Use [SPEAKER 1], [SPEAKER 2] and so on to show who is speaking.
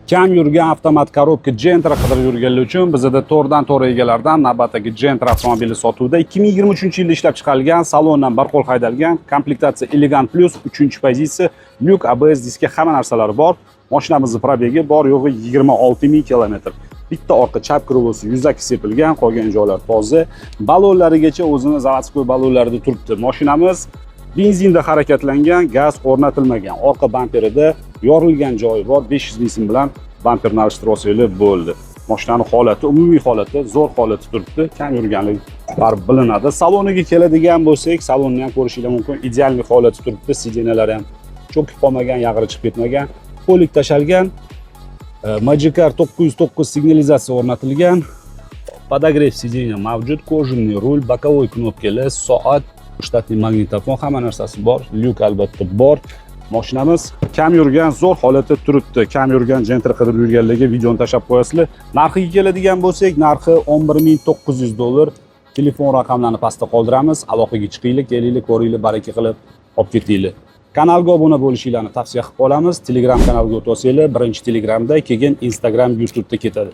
[SPEAKER 1] Kam yurgan avtomat коробка Gentra qidirib yurganlar uchun bizada to'g'ridan to'g'ri egalardan navbatdagi Gentra avtomobili sotuvda. 2023-yilda ishlab chiqarilgan, salondan barqo'l haydalgan, komplektatsiya Elegant Plus, 3-pozitsiya, lyuk, ABS diski, hamma narsalari bor. Mashinamizni пробег i bor yo'g'i 26 ming kilometr. Bitta orqa chap крыло si yuzaki sepilgan, qolgan joylar toza. Balonlarigacha o'zini заводской balonlarida turibdi. Mashinamiz benzinda harakatlangan, gaz o'rnatilmagan. Orqa bamperida yorilgan joyi bor, 500 ming so'm bilan bamperni alishtirib olsanglar bo'ldi. Mashinani holati, umumiy holati zo'r holatda turibdi, kam yurganligi baribir bilinadi. Saloniga keladigan bo'lsak, salonni ham ko'rishinglar mumkin, идеальный holatda turibdi, сиденья lari ham cho'kib qolmagan, yag'iri chiqib ketmagan, полик tashalgan, Magicar 909 signalizatsiya o'rnatilgan, подогрев сиденья mavjud, кожаный rul, боковой knopkalar, soat, штатный magnitofon, hamma narsasi bor, lyuk albatta bor. Mashinamiz kam yurgan, zo'r holatda turibdi. Kam yurgan Gentra qidirib yurganlarga videoni tashlab qo'yasizlar. Narxiga keladigan bo'lsak, narxi 11 900 dollar. Telefon raqamlarini pastda qoldiramiz. Aloqaga chiqinglar, kelinglar, ko'ringlar, baraka qilib olib ketinglar. Kanalga obuna bo'lishinglarni tavsiya qilib qolamiz. Telegram kanalga o'tib olsanglar, birinchi Telegramda, keyin Instagram, YouTube'da ketadi.